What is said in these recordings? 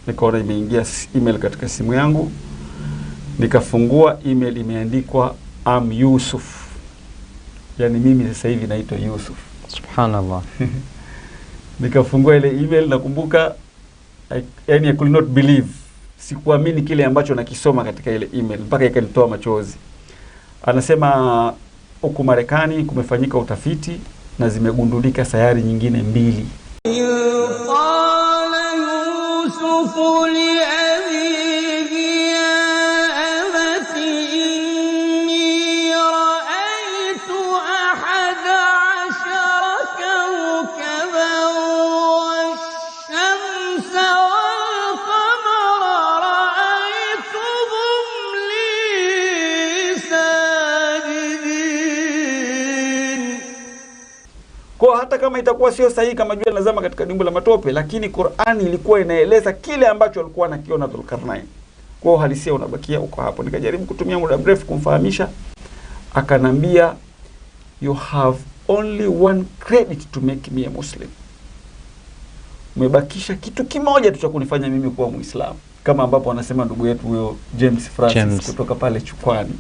Nikaona imeingia email katika simu yangu. Nikafungua email, imeandikwa I'm Yusuf. Yani mimi sasa hivi naitwa Yusuf. Subhanallah. Nikafungua ile email, nakumbuka yani I could not believe. Sikuamini kile ambacho nakisoma katika ile email mpaka ikanitoa machozi. Anasema huku Marekani kumefanyika utafiti na zimegundulika sayari nyingine 2. Kwa hata kama itakuwa sio sahihi kama jua linazama katika dimbwi la matope, lakini Qur'ani ilikuwa inaeleza kile ambacho alikuwa anakiona Dhulqarnain. Kwa uhalisia unabakia uko hapo. Nikajaribu kutumia muda mrefu kumfahamisha, akanambia you have only one credit to make me a Muslim. Umebakisha kitu kimoja tu cha kunifanya mimi kuwa Muislamu, kama ambapo anasema ndugu yetu huyo James Francis kutoka pale Chukwani.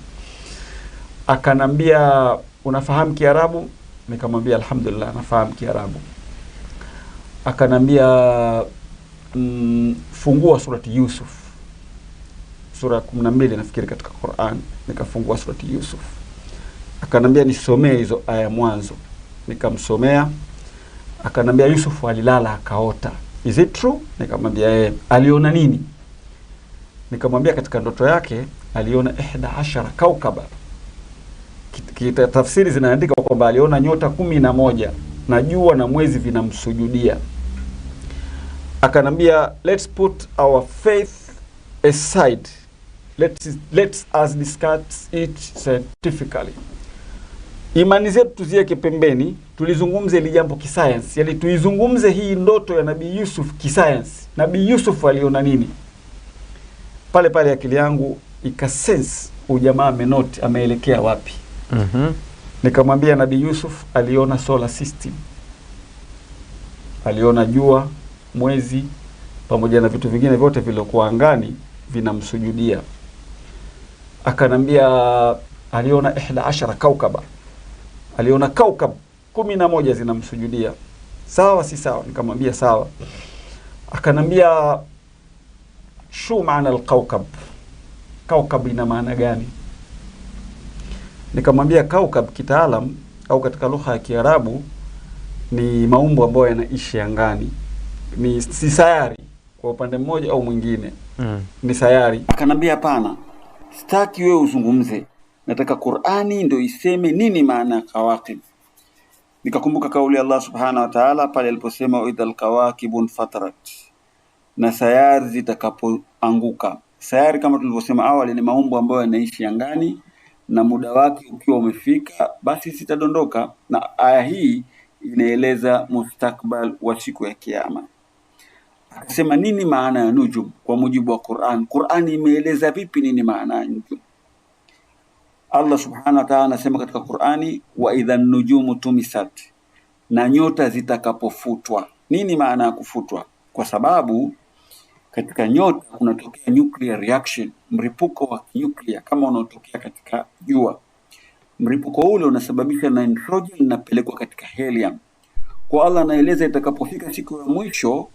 Akanambia unafahamu Kiarabu? Nikamwambia alhamdulillah nafahamu Kiarabu. Akanambia fungua surati Yusuf, sura 12 nafikiri katika Qur'an. Nikafungua surati Yusuf. Akanambia nisomee hizo aya mwanzo. Nikamsomea. Akanambia Yusuf alilala akaota. Is it true? Nikamwambia eh. Aliona nini? Nikamwambia katika ndoto yake aliona 11 kaukaba. Tafsiri zinaandika kwamba aliona nyota 11 na jua na mwezi vinamsujudia. Akanambia let's put our faith aside. Let's us discuss it scientifically. Imani zetu tuziweke pembeni, tulizungumze hili jambo kisayansi. Yaani tuizungumze hii ndoto ya Nabii Yusuf kisayansi. Nabii Yusuf aliona nini? Pale pale akili yangu ikasense ujamaa amenoti ameelekea wapi. Nikamwambia Nabii Yusuf aliona solar system. Aliona jua, mwezi pamoja na vitu vingine vyote vilivyokuwa angani vinamsujudia. Akanambia aliona 11 kaukaba. Aliona kaukab 11 zinamsujudia. Sawa si sawa? Nikamwambia sawa. Akanambia shu maana alkaukab? Kaukab ina maana gani? Nikamwambia kaukab kitaalam au katika lugha ya Kiarabu ni maumbo ambayo yanaishi angani. Ni si sayari kwa upande mmoja au mwingine. Ni sayari. Akanambia hapana, sitaki wewe uzungumze. Nataka Qur'ani ndio iseme nini maana ya kawakib. Nikakumbuka kauli Allah Subhanahu wa Ta'ala pale aliposema idhal kawakibun fatarat, na sayari zitakapoanguka. Sayari kama tulivyosema awali ni maumbo ambayo yanaishi angani na muda wake ukiwa umefika basi zitadondoka, na aya hii inaeleza mustakbal wa siku ya kiyama. Akasema nini maana ya nujum kwa mujibu wa Qur'an? Qur'an imeeleza vipi nini maana ya nujum? Allah Subhanahu wa Ta'ala anasema katika Qur'ani, wa idhan nujumu tumisat, na nyota zitakapofutwa. Nini maana ya kufutwa? Kwa sababu katika nyota kunatokea nuclear reaction, mripuko wa nuclear kama unaotokea katika jua. Mripuko ule unasababisha nitrogen inapelekwa katika helium. Kwa Allah anaeleza itakapofika siku ya mwisho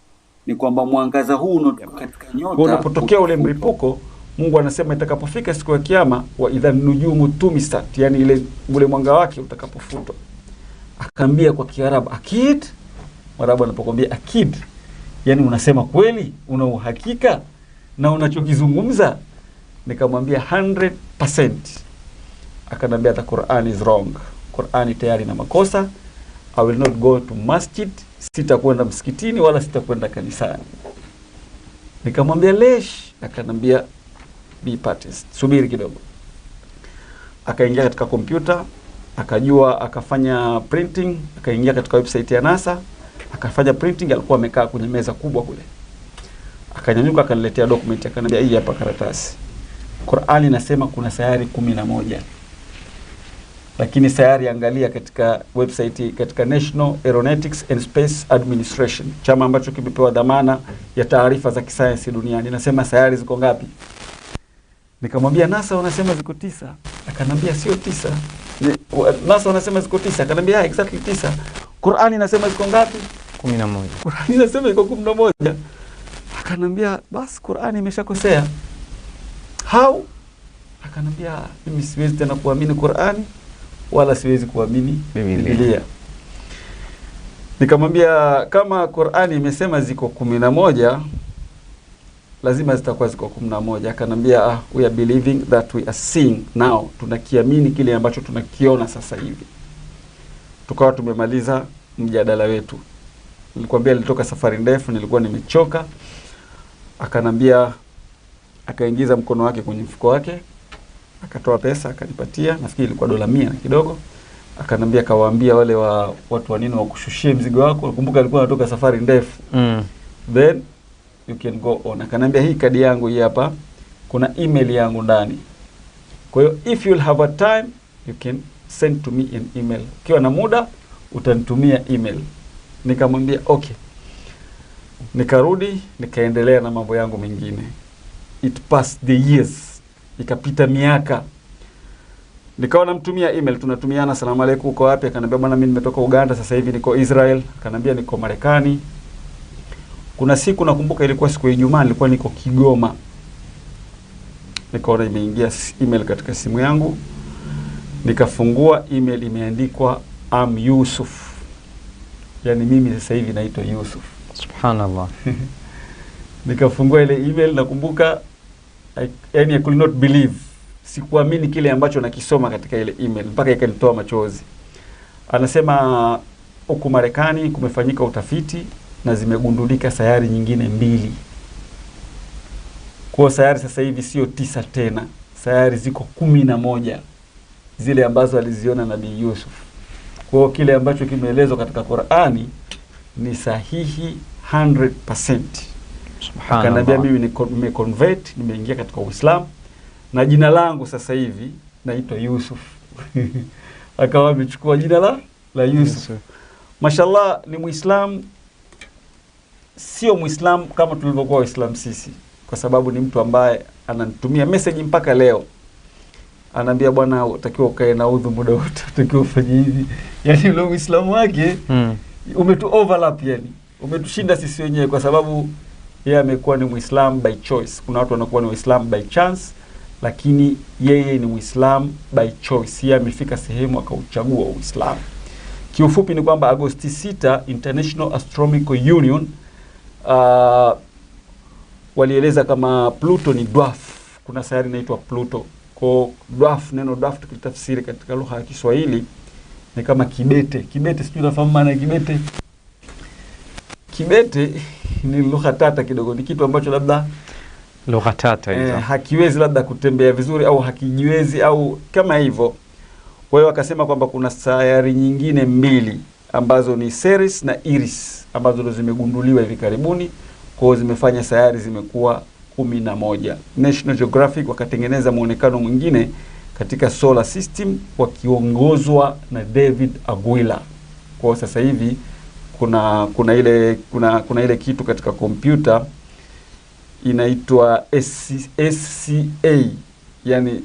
ni kwamba mwangaza huu unaotoka katika nyota unapotokea ule mripuko, Mungu anasema itakapofika siku ya kiyama, wa idhan nujumu tumisat, yani ile ule mwanga wake utakapofutwa. Akaambia kwa Kiarabu akid. Mwarabu anapokuambia akid, yani unasema kweli, una uhakika na unachokizungumza? Nikamwambia 100%. Akanambia the Quran is wrong. Qur'ani tayari na makosa. I will not go to masjid, sitakwenda msikitini wala sitakwenda kanisani. Nikamwambia lesh? Akanambia be patient, subiri kidogo. Akaingia katika kompyuta, akajua, akafanya printing, akaingia katika website ya NASA, akafanya printing. Alikuwa amekaa kwenye meza kubwa kule. Akanyanyuka akaniletea document, akaniambia hii hapa karatasi. Qur'ani inasema kuna sayari 11. Lakini sayari, angalia katika website, katika National Aeronautics and Space Administration, chama ambacho kimepewa dhamana ya taarifa za kisayansi duniani, nasema sayari ziko ngapi? Nikamwambia NASA wanasema ziko 9. Akanambia sio 9. NASA wanasema ziko 9. Akanambia exactly 9. Qur'ani inasema ziko ngapi? 11. Qur'ani inasema iko 11. Akanambia bas, Qur'ani imeshakosea. How? Akanambia mimi siwezi tena kuamini Qur'ani wala siwezi kuamini Biblia. Nikamwambia kama Qur'ani imesema ziko 11, lazima zitakuwa ziko 11. Akanambia we are believing that we are seeing now, tunakiamini kile ambacho tunakiona sasa hivi. Tukawa tumemaliza mjadala wetu. Nilikwambia nilitoka safari ndefu, nilikuwa nimechoka. Akanambia, akaingiza mkono wake kwenye mfuko wake, akatoa pesa akanipatia, nafikiri ilikuwa $100 na kidogo. Akanambia kawaambia wale wa watu wa nini wakushushie mzigo wako. Kumbuka alikuwa anatoka safari ndefu. Then you can go on. Akanambia hii kadi yangu hii hapa, kuna email yangu ndani. Kwa hiyo if you'll have a time you can send to me an email. Ukiwa na muda utanitumia email. Nikamwambia okay. Nikarudi nikaendelea na mambo yangu mengine. It passed the years. Ikapita miaka. Nikawa namtumia email, tunatumiana, salamu aleikum, uko wapi? Akaniambia bwana, mimi nimetoka Uganda, sasa hivi niko Israel. Akaniambia niko Marekani. Kuna siku nakumbuka ilikuwa siku ya Ijumaa, nilikuwa niko Kigoma. Nikaona imeingia email katika simu yangu. Nikafungua email, imeandikwa I'm Yusuf. Yani mimi sasa hivi naitwa Yusuf. Subhanallah. Nikafungua ile email, nakumbuka I could not believe. Sikuamini kile ambacho nakisoma katika ile email mpaka ikanitoa machozi. Anasema huku Marekani kumefanyika utafiti na zimegundulika sayari nyingine 2. Kwa sayari sasa hivi sio 9 tena. Sayari ziko 11, zile ambazo aliziona Nabii Yusuf. Kwa kile ambacho kimeelezwa katika Qur'ani ni sahihi 100%. Subhanallah. Akaniambia mimi nimeconvert, nimeingia katika Uislamu na jina langu sasa hivi naitwa Yusuf. Akawa amechukua jina la Yusuf. Mashallah, ni Muislamu, sio Muislamu kama tulivyokuwa Waislamu sisi, kwa sababu ni mtu ambaye ananitumia message mpaka leo. Anaambia bwana, utakiwa ukae na udhu muda wote, utakiwa ufanye hivi. Yaani ule Uislamu wake umetu overlap, yani umetushinda sisi wenyewe, kwa sababu yeye amekuwa ni Muislamu by choice. Kuna watu wanakuwa ni Waislamu by chance, lakini yeye ni Muislamu by choice. Yeye amefika sehemu akauchagua Uislamu. Kiufupi ni kwamba Agosti 6 International Astronomical Union walieleza kama Pluto ni dwarf. Kuna sayari inaitwa Pluto. Kwa dwarf, neno dwarf tukitafsiri katika lugha ya Kiswahili ni kama kibete. Kibete, sijui unafahamu maana ya kibete? Kibete ni lugha tata kidogo, ni kitu ambacho labda lugha tata hizo, hakiwezi labda kutembea vizuri au hakijiwezi au kama hivyo. Kwa hiyo akasema kwamba kuna sayari nyingine 2 ambazo ni Ceres na Iris ambazo ndo zimegunduliwa hivi karibuni. Kwa hiyo zimefanya sayari zimekuwa 11. National Geographic wakatengeneza muonekano mwingine katika solar system wakiongozwa na David Aguilar. Kwa hiyo sasa hivi kuna ile kitu katika kompyuta inaitwa SCA, yani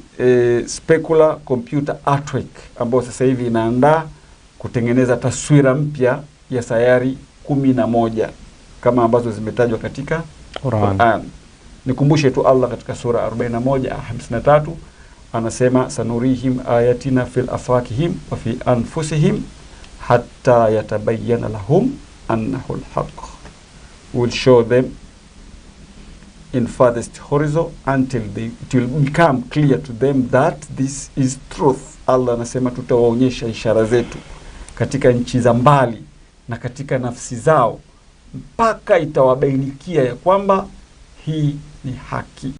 Specular Computer Artwork, ambayo sasa hivi inaandaa kutengeneza taswira mpya ya sayari 11 kama ambazo zimetajwa katika Qur'an. Nikumbushe tu Allah katika sura 41 53 anasema sanurihim ayatina fil afakihim wa fi anfusihim hatta yatabayyana lahum annahu alhaq. We will show them in farthest horizon until it will become clear to them that this is truth. Allah anasema tutawaonyesha ishara zetu katika nchi za mbali na katika nafsi zao mpaka itawabainikia ya kwamba hii ni haki.